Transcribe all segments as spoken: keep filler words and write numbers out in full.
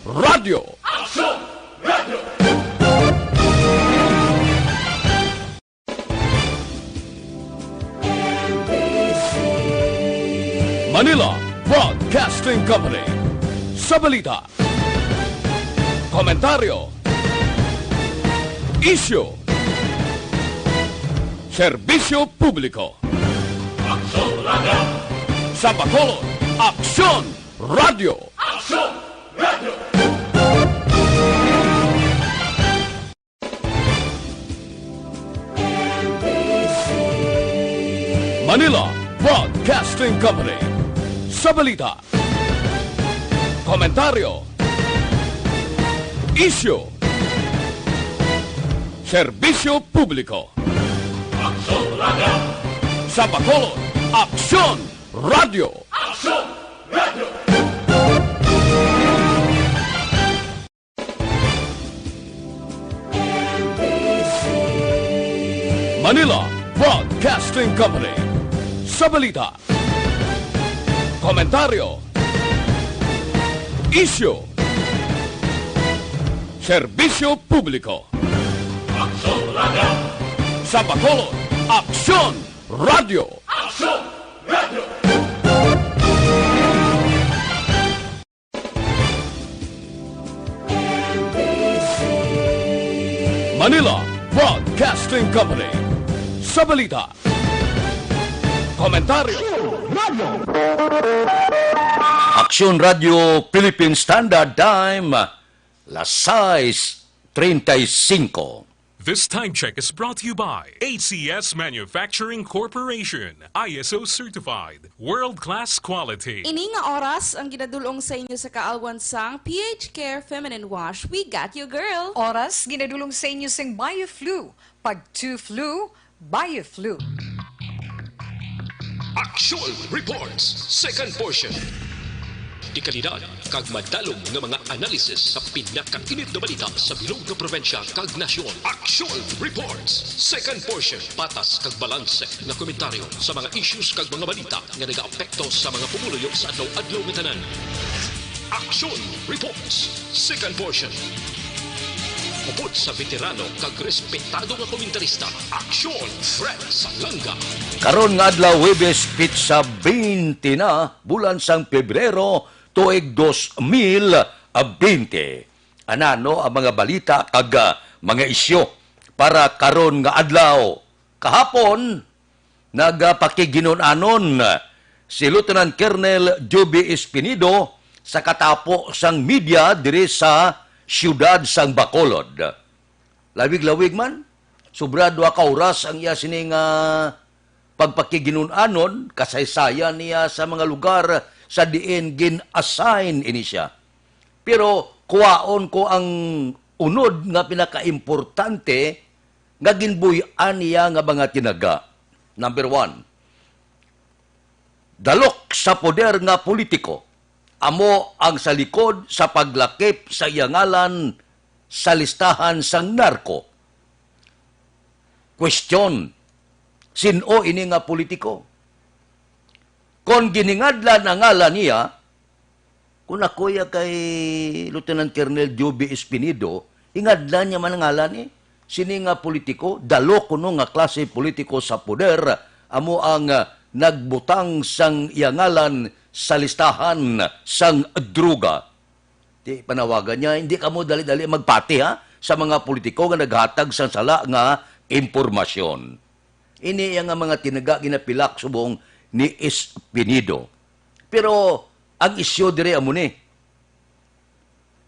Radyo. Manila Broadcasting Company. Sa balita, komentaryo, isyu, serbisyo publiko. Aksyon Radyo. Sa Bacolod, Aksyon Radyo. Aksyon Radyo. Manila Broadcasting Company. Sa balita, komentaryo, isyu, serbisyo publiko. Aksyon Radyo. Sa Bacolod, Aksyon Radyo. Aksyon Radyo. Manila Broadcasting Company. Sa balita, komentaryo, isyu, serbisyo publiko. Aksyon Radyo. Sa Bacolod, Aksyon Radyo. Aksyon Radyo. Manila Broadcasting Company. Sa balita, komentaryo, Aksyon Radyo Philippine Standard Time, las sais treinta y cinco. This time check is brought to you by A C S Manufacturing Corporation, I S O certified, world-class quality. Ini nga oras ang ginadulong sa inyo sa kaalwan sang P H Care Feminine Wash. We got you, girl! Oras ginadulong sa inyo sing Bioflu. Pag two flu, Bioflu. Aksyon Reports, second portion. Dekalidad kag madalom nga mga analisis sa pinakainit nga balita sa bilog nga probinsya kag nasyon. Aksyon Reports, second portion. Patas kag balanse nga komentaryo sa mga issues kag mga balita nga nagaapekto sa mga pumuluyo sa adlaw-adlaw nga tanan. Aksyon Reports, second portion. Upod sa veterano kag respetado nga komentarista, Aksyon Fred Salanga. Karon nga adlaw, Huwebes, petsa twenty na, bulan sang Pebrero, tuig dos mil bente. Anano ang mga balita kag, ah, mga isyu para karon nga adlaw? Kahapon, nagapakighinun-anon si Lieutenant Colonel Joby Espinido sa katapo sang media diri sa siyudad sang Bacolod. Lawig-lawig man, sobra duha ka oras ang iya sini nga pagpakighinun-anon, kasaysayan niya sa mga lugar sa diin gin-assign ini siya. Pero kuwaon ko ang unod nga pinakaimportante nga ginbuy-an niya nga mga tinaga. Number one, dalok sa poder nga politiko amo ang sa likod sa paglakip sa iya ngalan sa listahan sang narko. Question, sin-o ini nga politiko? Kon giningadlan ang ngalan niya, kon ako ya kay Lieutenant Colonel Joby Espinido, hingadlan niya man ang ngalan ni sini nga politiko, dalo kuno nga klase politiko sa poder, amo ang, ah, nagbutang sang iya ngalan sa listahan sang droga. Di panawagan niya, hindi kamo dali-dali magpati, ha, sa mga politiko nga naghatag sang sala nga impormasyon. Ini iya nga mga tinaga ginapilak subong ni Espinido. Pero ang isyu diri amo ni,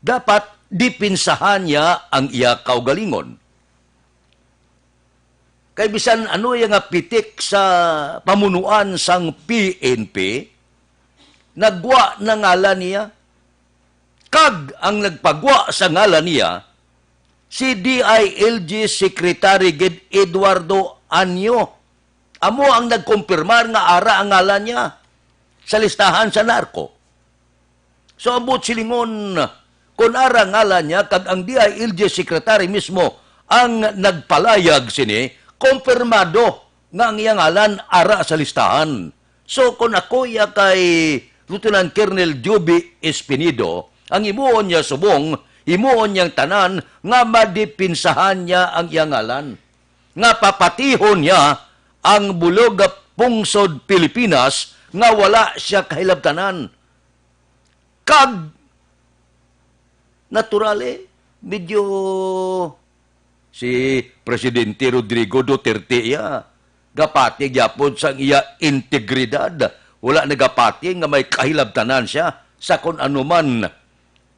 dapat dipinsahan niya ang iya kaugalingon. Kay bisan ano iya nga pitik sa pamunuan sang P N P, nagwa na ngalan niya. Kag ang nagpagwa sa ngalan niya, si D I L G Secretary gid Eduardo Anyo. Amo ang nagkumpirmar nga ara ang ngalan niya sa listahan sa narko. So, ang buot silingon, kon ara ngalan niya kag ang D I L G secretary mismo ang nagpalayag sini, kumpirmado nga ang iya ngalan ara sa listahan. So, kon ako ya kay Lieutenant Colonel Joby Espinido, Ang himuon niya subong, himuon niyang tanan nga madipinsahan niya ang iya ngalan, nga papatihon niya ang bulog nga pungsod Pilipinas nga wala siya kahilabtanan. Kag natural, eh, medyo si Presidente Rodrigo Duterte iya gapati gyapon sang iya integridad. Wala nagapati nga may kahilabtanan siya sa kon ano man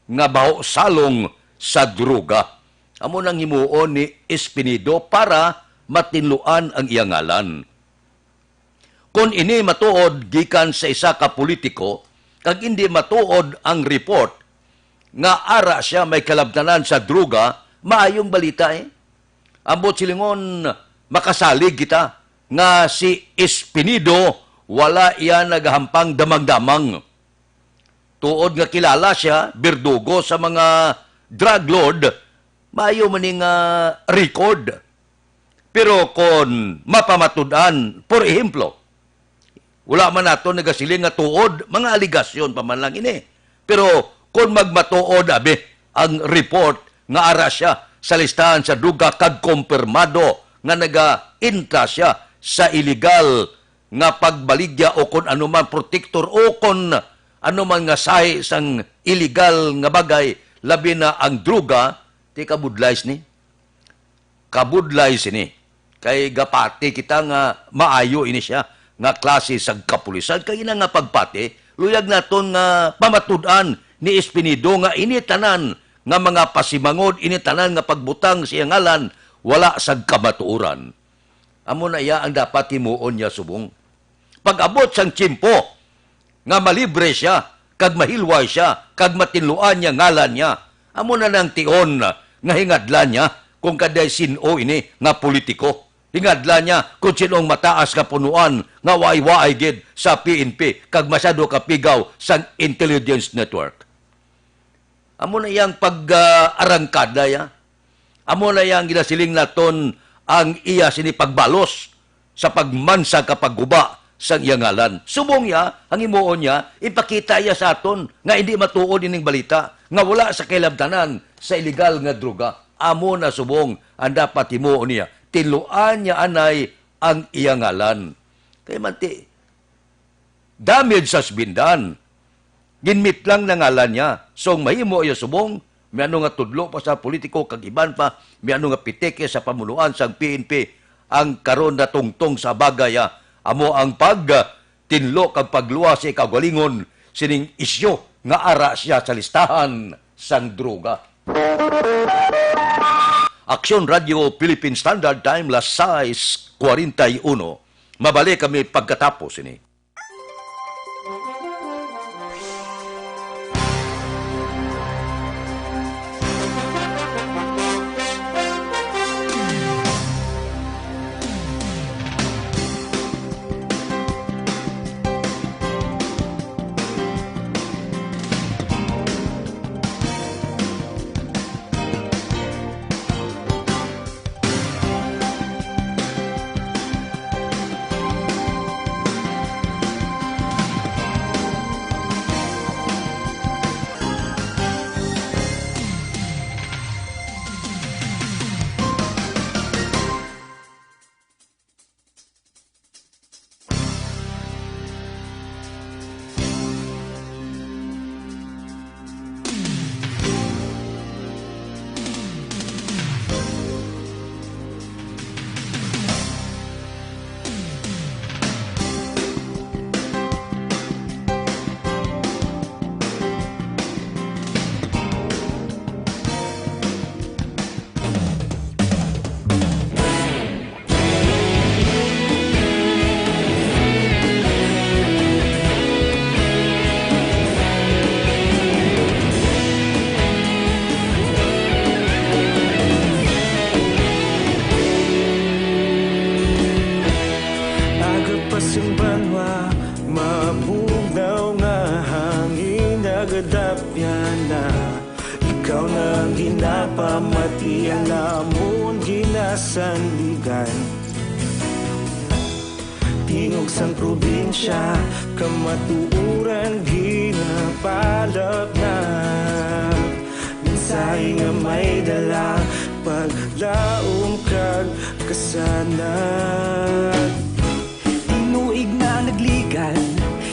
nga baho salong sa droga. Amo nang himuon ni Espinido para matinluan ang iya ngalan. Kon ini matuod gikan sa isa ka politiko, kag indi matuod ang report nga ara siya may kalabtanan sa droga, maayong balita, eh. Ambot silingon, makasalig kita nga si Espinido wala iya nagahampang damang-damang. Tuod nga kilala siya, berdugo sa mga drug lord, maayo man ni nga record. Pero kon mapamatud-an, por ehemplo, wala man nato nagasiling nga tuod, mga aligasyon pa man lang ini. Pero kon magmatuod, abi, ang report nga ara siya sa listahan sa droga kag kompirmado nga nagaintra siya sa iligal nga pagbaligya o kon ano man protektor o kon ano man nga sahi sang iligal nga bagay, labi na ang droga, ti kabudlay sini. Kabudlay sini. Kay gapati kita nga maayo ini siya nga klase sa kapulisan. Kay ina nga pagpati, luyag naton nga pamatud-an ni Espinido nga ini tanan nga mga pasimangod, ini tanan nga pagbutang sa iya ngalan, wala sa kamatuoran. Amo na iya ang dapat himuon niya subong. Pag-abot sang tiyempo nga malibre siya, kag mahilway siya, kag matinluan niya ngalan niya, amo na nang tion nga hingadlan niya kung kaday sin-o ini nga politiko. Hingadlan niya kung sin-ong mataas nga punuan nga waay-waay gid sa P N P kag masyado kapigaw sang intelligence network. Amo na iyang pag, ah, arangkada, ya. Amo na iyang ginasiling naton ang iya sini pagbalos sa pagmansag ka pagguba sang iya ngalan. Subong iya, ang himuon niya, ipakita iya sa aton nga hindi matuod ining balita nga wala sa kahilabtanan sa iligal nga droga. Amo na subong ang dapat himuon niya. Tinluan niya anay ang iya ngalan. Kay manti, damage has been done. Ginmitlang na ngalan niya. So, ang mahimo iya subong, may ano nga tudlo pa sa politiko kag iban pa, may ano nga pitike sa pamunuan sang P N P, ang karon natungtong sa bagay, ah, amo ang pag, ah, tinlo kag pagluwas sa ikagalingon sining isyu nga ara siya sa listahan sang droga. Aksyon Radio Philippine Standard Time, las sais cuarenta y uno. Mabalik kami pagkatapos ini. Aga pa sing banwa, mabugnaw nga hangin nagadapyan na. Ikaw na ang ginapamati, ang amon ginasandigan. Tingog sang probinsya, kamatuoran ginapalapnan. Ay nga may dala, paglaom kag kasanag. Tinuig na nagligan,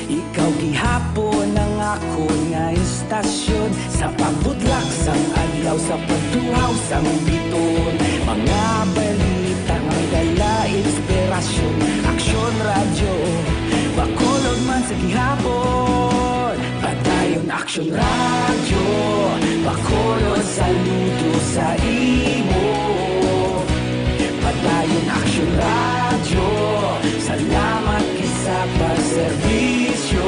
ikaw gihapon ang akon nga istasyon. Sa pagbutlak sang adlaw, sa pagtuhaw sang biton, mga balita nga may dala inspirasyon. Aksyon Radyo, Bacolod man sa gihapon. Padayon Aksyon Radyo, Bacolod, saludo sa imo. Padayon Aksyon Radyo, salamat kis sa pagserbisyo.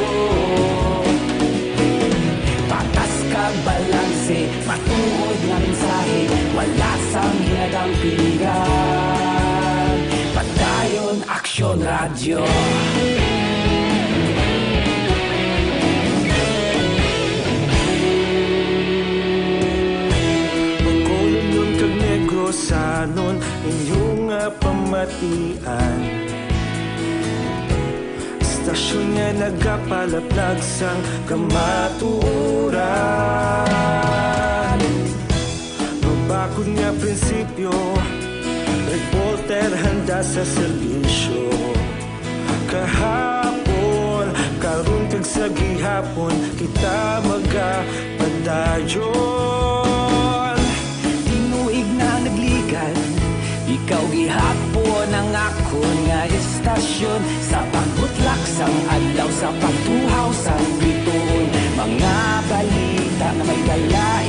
Patas kag balanse, matuod nga mensahe, wala sang hinadang piligan. Padayon Aksyon Radyo. Bacolod kag Negrosanon, inyo nga pamatian. Istasyon nga nagapalaplag sang kamatuoran. Mabakod nga prinsipyo, reporter handa sa serbisyo. Kahapon, karon kag sa gihapon, kita magapadayon. Tinuig na nagligan, ikaw gihapon ang akon nga istasyon. Sa pagbutlak sang adlaw, sa pagtuhaw sang bituon, mga balita nga may dala.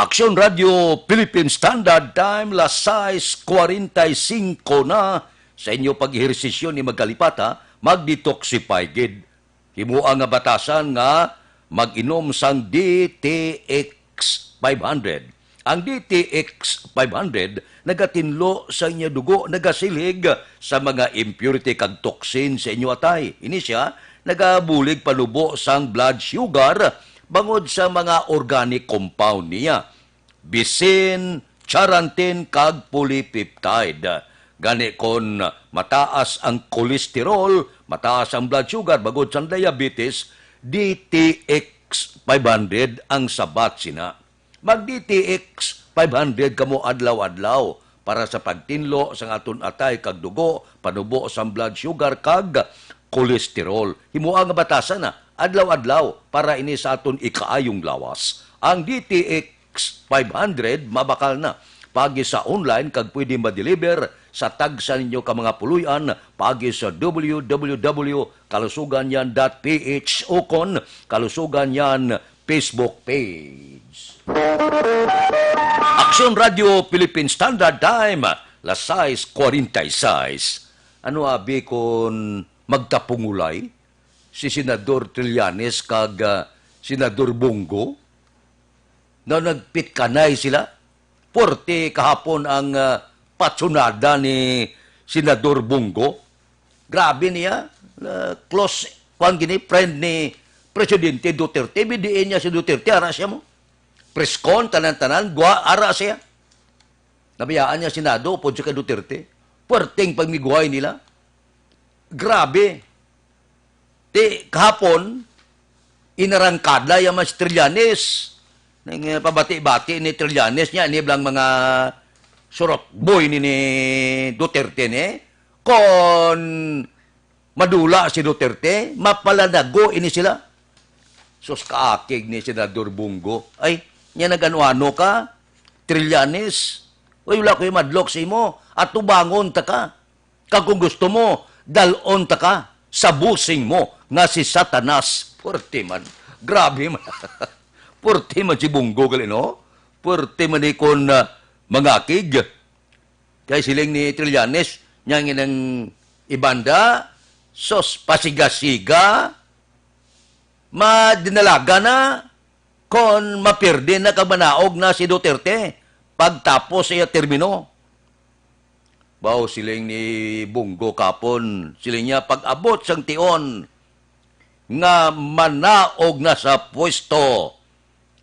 Aksyon Radyo Philippine Standard Time, las sais cuarenta y cinco na. Sa inyo pag-ehersisyo ni magkalipata, mag-detoxify gid. Himoa nga batasan nga mag-inom sang D T X five hundred. Ang D T X five hundred nagatinlo sa inyo dugo, nagasilhig sa mga impurity kag toxin sa inyo atay. Ini sia nagabulig panubo sang blood sugar bangod sa mga organic compound niya. Bisin, charantin, kag polypeptide. Gani kon mataas ang cholesterol, mataas ang blood sugar, bangod sang diabetes, D T X five hundred ang sabat sina. Mag D T X five hundred kamo adlaw-adlaw para sa pagtinlo sang aton atay kag dugo, panubo sang blood sugar kag cholesterol. Himoa nga batasan na adlaw-adlaw para ini sa aton ikaayong lawas. Ang D T X five hundred mabakal na. Paagi sa online kag pwede ma-deliver sa tagsa ninyo ka mga puloy-an paagi sa W W W kalusugan yan dot P H ukon Kalusugan Yan Facebook page. Aksyon Radyo Philippine Standard Time, las sais cuarenta y seis. Ano abi kon magtapungulay si Senador Trillanes kag, ah, Senador Bong Go? Na nagpitkanay sila. Puwerte kahapon ang, ah, patsunada ni Senador Bong Go. Grabe niya, ah, close, kuwan gini, friend ni Presidente Duterte. Bidiin niya si Duterte, ara siya mo. Press con, tanan-tanan, gwa, ara siya. Nabayaan niya Senado, upod siya kay Duterte. Puwerteng pagmigway nila. Grabe. Ti, kahapon, inarangkada ya man si Trillanes. Nang, eh, pabati-bati ni Trillanes niya, ni blang mga surot boy ni, ni Duterte ni. Kon madula si Duterte, mapalanago ini sila. Sus, kaakig ni Senador Bong Go. Ay, niya nag-ano-ano ka, Trillanes. Uy, wala ko'y madlok sa imo. Atubangon ta ka. Kag kung gusto mo, dal-on ta ka sa busing mo nga si Satanas. Puwerte man. Grabe man. Puwerte man si Bong Go gali, no? Puwerte man ni kon, ah, mangakig. Kay siling ni Trillanes, niya nga nang ibanda, sos, pasiga-siga, madinalaga na, kon mapirdi na kag manaog na si Duterte, pagtapos sa iya termino. Baw, siling ni Bong Go kapon, siling niya, pag-abot sang tion nga manaog na sa pwesto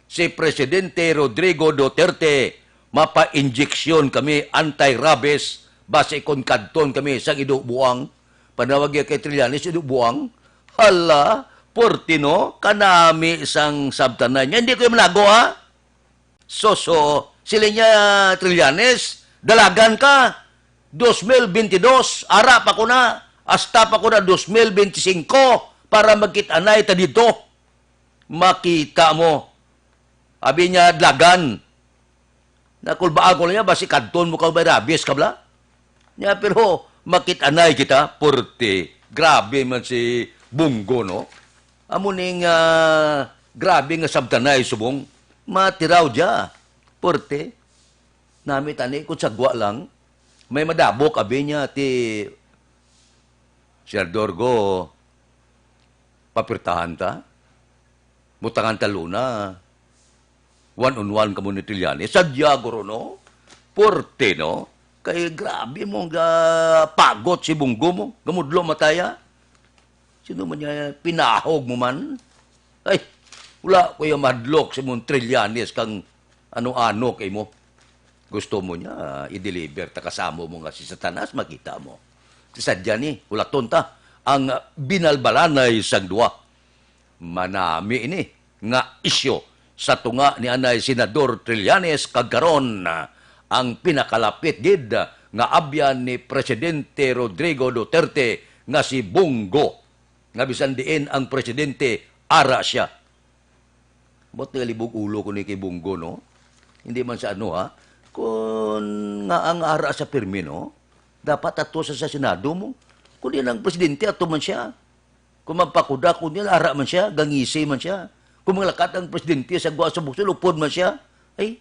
si Presidente Rodrigo Duterte, mapa-injeksyon kami anti-rabies, basi kon kadton kami sang Ido Buang. Panawag niya kay Trillanes, Ido Buang. Hala, puwerte no, kanami sang sabtanan niya. Hindi ko yung manago, ha? Sus, o, siling niya, Trillanes, dalagan ka, dos mil bentidós, ara pa ko na, hasta pa ko na dos mil benti singko para magkit-anay ta dito. Makita mo. Abi niya, dalagan. Nakulbaan ko lang niya, basi kadton mo ka may rabies ka bala. Niya, pero makit-anay kita, porte. Grabe man si Bunggo, no? Amo ning, ah, grabe nga sabtanay subong. Matiraw dya, porte. Nami tani, kung sagwa lang, may madabok, abi niya, ti Senador Go, papirtahan ta? Butangan ta luna. One on one kamo ni Trillanes. Sadya, guro, no? Porte, no? Kay grabe mo nga pagot si Bunggo mo. Gamudlo mataya. Sino man niya pinahog mo man? Ay, wala ko yung madlok si mong Trillanes kang ano-ano kay mo. Gusto mo niya, i-deliver ta kasamo mo nga si Satanas, makita mo. Ti sadya ni, hulaton ta, ang binalbalanay sang duwa. Manami ini nga isyu sa tunga ni anay Senador Trillanes kag karon, ah, ang pinakalapit gid nga abyan ni Presidente Rodrigo Duterte nga si Bunggo, nga bisan diin ang presidente, ara sia. Buot nga libog ulo ko ni kay Bunggo, no? Hindi man sa ano, ha? Kung nga ang ara sa pirmi, no? Dapat ato sa, sa Senado mo. Kung di ang presidente, ato man siya. Kung magpakuda, kung nila ara man siya, gangisi man siya. Kung manglakat ang presidente sa gwa sa buksul, upod man siya. Ay,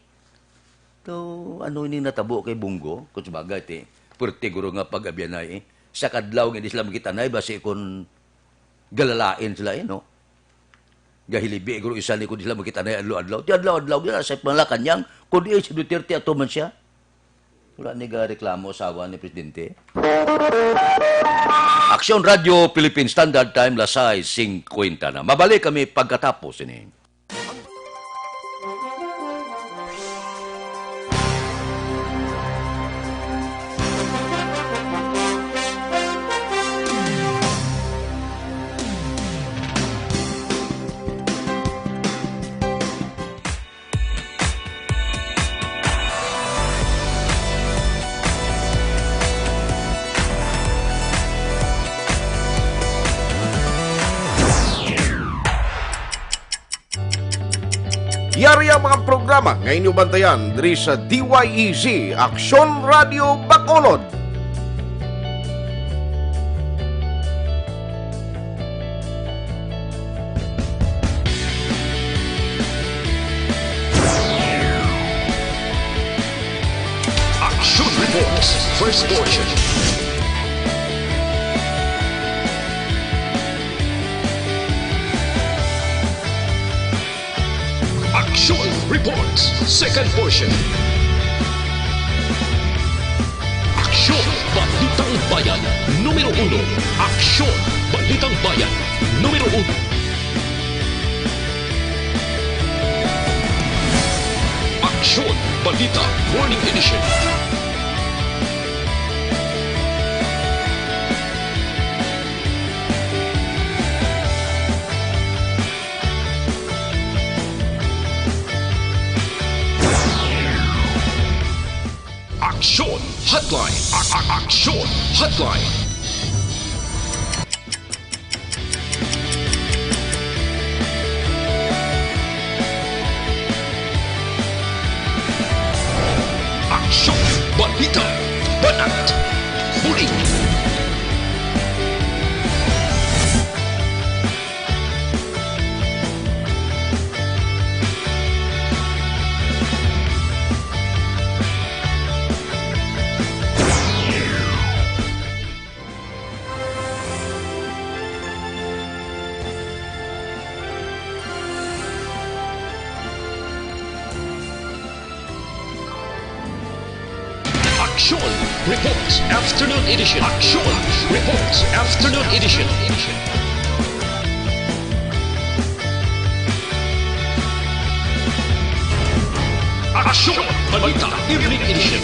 to, ano ini natabo kay Bunggo? Kung sabagay, ti, pwerte guro nga pag-abyanay, eh. Sa kadlaw nga di sila magkitanay, basi kung galalain sila, eh, no? Gahilibi guro isa ni kung di sila magkitanay adlaw-adlaw. Ti adlaw-adlaw, gina sa Malacañang, kung di si Duterte, ato man siya. Wala ni gareklamo asawa ni Presidente. Aksyon Radio Philippine Standard Time, las sais singkwenta na. Mabalik kami pagkatapos ini. Yari ang mga programa nga inyo bantayan diri sa D Y E Z, Aksyon Radio Bacolod. Action Reports, first portion. Action Reports, second portion. Aksyon, Balitang Bayan, numero uno. Aksyon, Balitang Bayan, numero uno. Aksyon, Balita, Morning Edition. Aksyon Hotline. A- a- Aksyon Hotline. Aksyon, balita, banat, bulig. Aksyon Reports Afternoon Edition. Aksyon Reports Afternoon Edition. Aksyon Balita Evening Edition.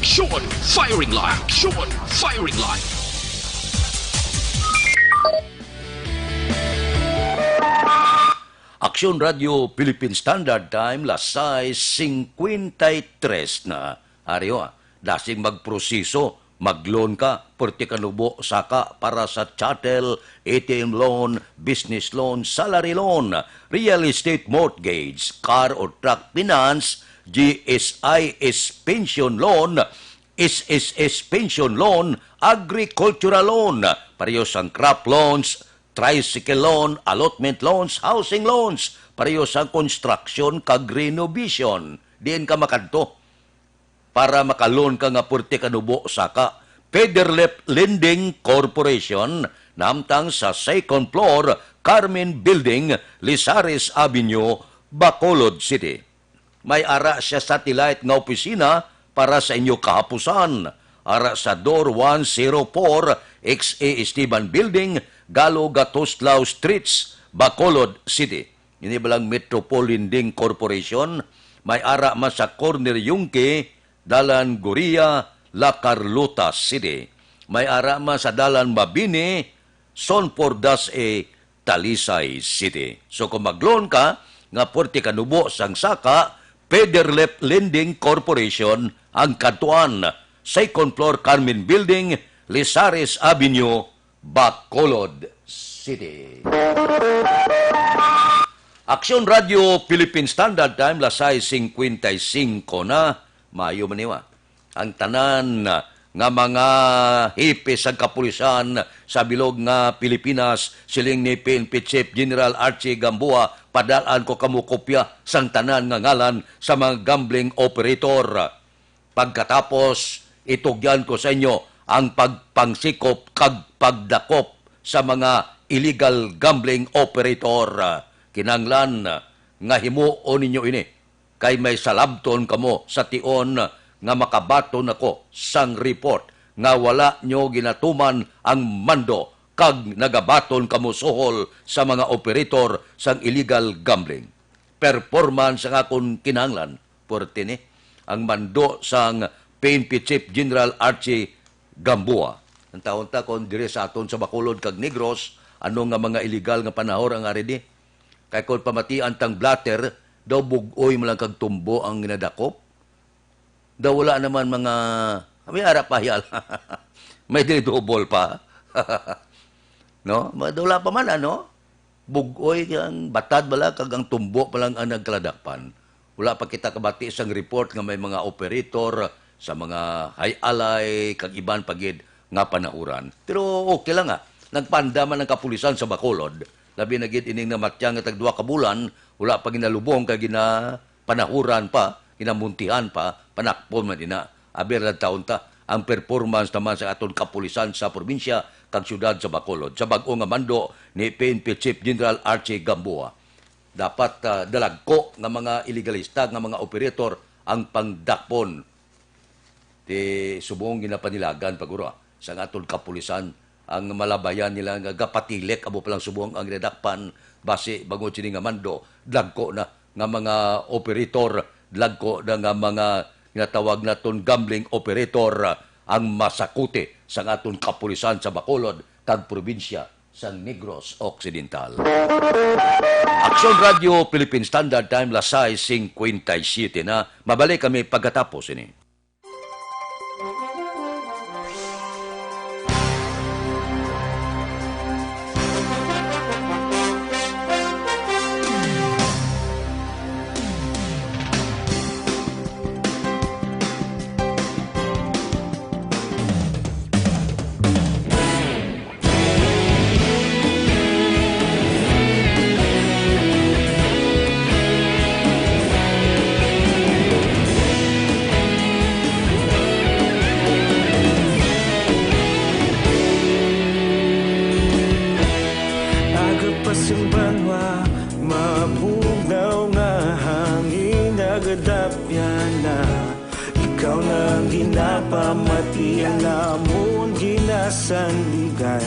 Action! Firing line! Action! Firing line! Aksyon Radio Philippine Standard Time, las sais cincuenta y tres na. Ari ho, ah, dasig magproseso, mag-loan ka, pwerte ka nubo saka para sa chattel, A T M loan, business loan, salary loan, real estate mortgage, car or truck finance, G S I S pension loan, S S S pension loan, agricultural loan, pareho sang crop loans, tricycle loan, allotment loans, housing loans, pareho sang construction kag renovation. Diin ka makadto para maka-loan ka nga pwerte ka nubo saka? Federlip Lending Corporation, namtang sa second floor, Carmen Building, Lizares Avenue, Bacolod City. May ara sia satellite nga opisina para sa inyo kahapusan, ara sa Door one zero four X A Esteban Building, Galo Gatoslao Streets, Bacolod City. Ini balang Metropol Lending Corporation, may ara man sa Corner Yungque, Dalan Goria, La Carlota City. May ara man sa Dalan Mabini, Son Pordas A, Talisay City. So kung mag-loan ka nga pwerte ka nubo sang saka, Federlip Lending Corporation ang kadtuan, second floor, Carmen Building, Lizares Avenue, Bacolod City. Aksyon Radio Philippine Standard Time, las sais cincuenta y cinco na. Maayo man niwa. Ang tanan nga mga hepe sang kapulisan sa bilog nga Pilipinas, siling ni P N P Chief General Archie Gamboa, padal-an ko kamo kopya sang tanan nga ngalan sa mga gambling operator. Pagkatapos, itugyan ko sa inyo ang pagpangsikop kag pagdakop sa mga illegal gambling operator. Kinahanglan nga himuon ninyo ini, kay may salabton kamo sa tion nga makabaton ako sang report nga wala nyo ginatuman ang mando kag nagabaton kamo suhol sa mga operator sang illegal gambling. Performance ang akon kinahanglan, pwerte ni ang mando sang P N P Chief General Archie Gamboa. Ang taon ta kung diri sa aton sa Bacolod kag Negros, ano nga mga illegal nga panahor ang ari di? Kay kung pamatian tang blotter, daw bug-oy man lang kag tumbo ang ginadakop. Daw wala naman mga, may ara pa, yal. May dili double pa. No? Ma-, wala pa man, ano? Bug-oy ang batad bala, kag ang tumbo pa lang ang nagkaladakpan. Wala pa kita kabati sang report nga may mga operator sa mga Hay Alay, kag iban pa gid nga panahuran. Pero okay lang, ah. Nagpaandam man ang kapulisan sa Bacolod. Labi na gid ining namatyan nga tag duha ka bulan, wala pa ginalubong kag gina-, panahuran pa, ginamuntihan pa, panakpon man ina. Abi ra taon ta ang performance naman sa aton kapulisan sa probinsya kag siyudad sa Bacolod sa bag-o nga mando ni P N P Chief General Archie Gamboa. Dapat, ah, dalagko nga mga ilegalista nga mga operator ang pangdakpon. Ti subong ginapanilagan pa guro, ah, sang aton kapulisan ang malabayan nila nga gapatilik amo pa lang subong ang ginadakpan, basi bangod sini nga mando, dagko na nga mga operator, dagko na nga mga ginatawag naton gambling operator, ah, ang masakuti sang aton kapulisan sa Bacolod kag probinsya sang Negros Occidental. Aksyon Radio Philippine Standard Time, las sais cincuenta y siete na. Mabalik kami pagkatapos ini. Aga pa sing banwa, mabugnaw nga hangin nagadapyan na. Ikaw na ang ginapamati, ang amon ginasandigan.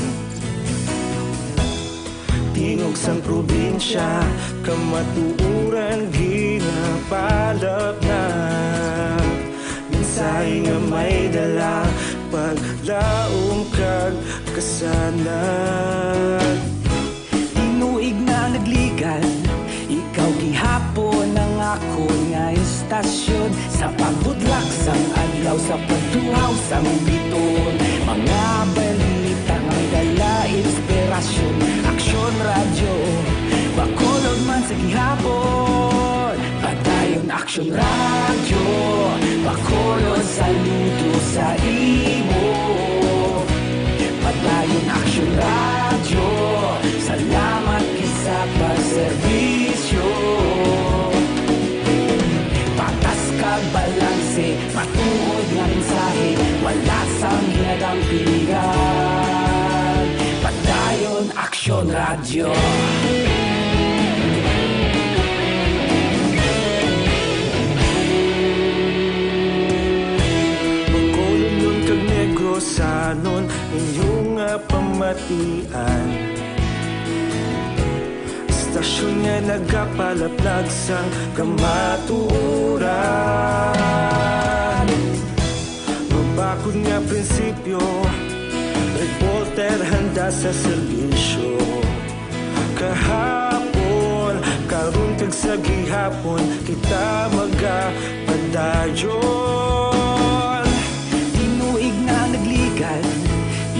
Tingog sang probinsya, kamatuoran ginapalapnap. Ning Mensahe nga may dala, paglaom kag kasanag. Tinuig na nagligad, ikaw gihapon ang akon nga istasyon. Sa pagbudlak sang adlaw, sa pagtuhaw sang bituon, mga balita nga may dala inspirasyon. Aksyon Radyo, Bacolod man sa gihapon. Padayon Aksyon Radyo, Bacolod, saludo sa imo. Padayon Aksyon Radyo, salamat gid sa pagserbisyo. Patas kag balanse, matuod nga mensahe, wala sang ginadampigan. Padayon Aksyon Radyo. Bacolodnon kag Negrosanon, inyo nga pamatian. Istasyon nga nagapalaplag sang kamatuoran. Mabakod nga prinsipyo, reporter handa sa serbisyo. Kahapon, karon kag sa gihapon, kita magapadayon. Tinuig na nagligad,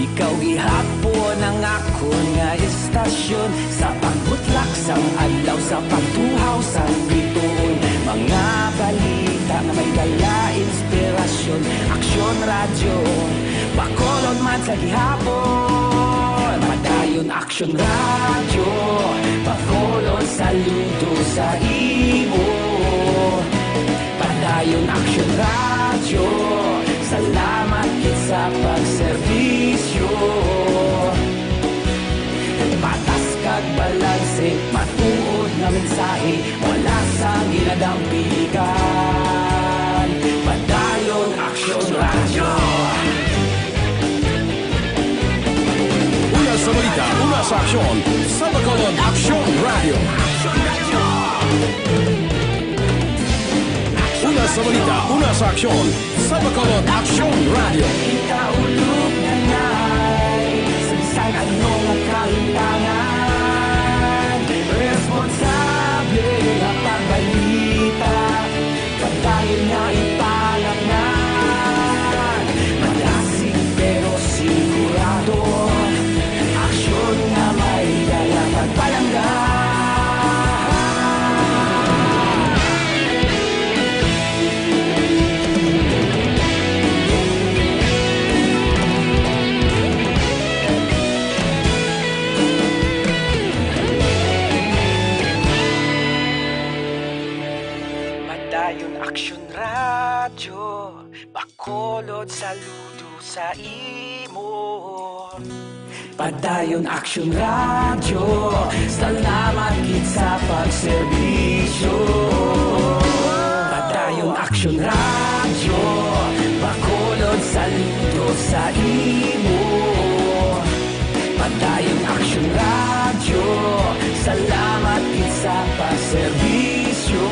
ikaw gihapon ang akon nga istasyon. Sa pagbutlak sang adlaw, sa pagtuhaw sang bituon, mga balita nga may dala inspirasyon. Aksyon Radyo, Bacolod man sa gihapon. Padayon Aksyon Radyo, Bacolod, saludo sa imo. Padayon Aksyon Radyo, salamat gid sa pagserbisyo. Patas kag balanse, matuod nga mensahe, wala sang ginadampigan. Padayon Aksyon Radyo. Una sa balita, una sa aksyon, sa Bacolod Aksyon Radyo. Una sa balita, una sa aksyon, sa Bacolod Aksyon Radyo. Ikaulog na ngay, sa bisan ano nga kahimtangan, responsable nga pagbalita, padayon nga ipalapngan. Malasig pero sigurado, aksyon nga may dala pagpalangga. Padayon Aksyon Radyo, Bacolod, saludo sa imo. Padayon Aksyon Radyo, salamat gid sa pagserbisyo. Padayon Aksyon Radyo, Bacolod, saludo sa imo. Padayon Aksyon Radyo, salamat gid sa pagserbisyo.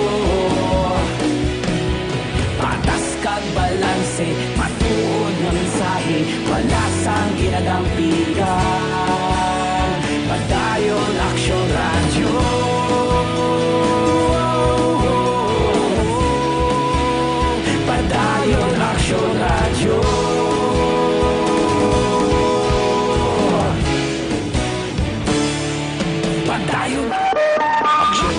Patas kag balanse, matuod nga mensahe, wala sang ginadampigan. Padayon Aksyon Radyo. Padayon Aksyon Radyo. Padayon Aksyon Radyo.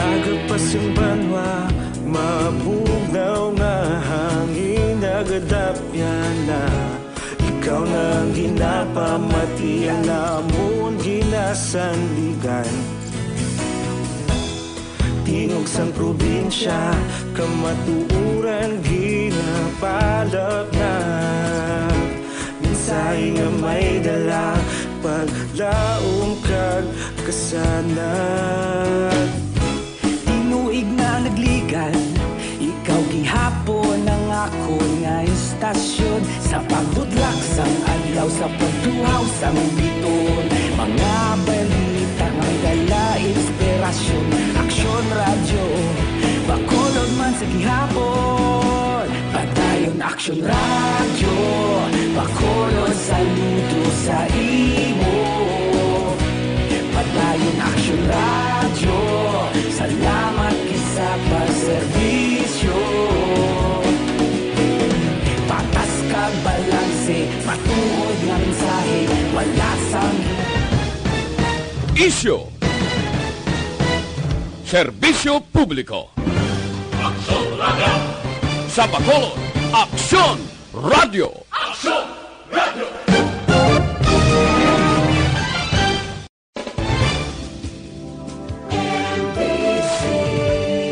Aga pa sing banwa, mabugnaw nga hangin, nagadapyan na. Ikaw na ang ginapamatian, amon ginasandigan. Tingog sang probinsya, Kamatuoran ginapalapnap, mensahe nga may dala, paglaom kag kasanag. Tinuig nga nagligan, ikaw gihapon ang akon nga istasyon. Sa pagbudlak sang adlaw, sa pagtuhaw sang biton, mga balita nga may dala inspirasyon. Aksyon Radyo Bacolod man sa gihapon. Padayon Aksyon Radyo Bacolod, saludo sa imo. Padayon Aksyon Radyo, salamat gid sa pagserbisyo. Patas kag balanse, matuod nga mensahe, wala sang Isyu. Serbisyo publiko. Aksyon Radyo. Sa Bacolod, Aksyon Radyo. Aksyon Radyo.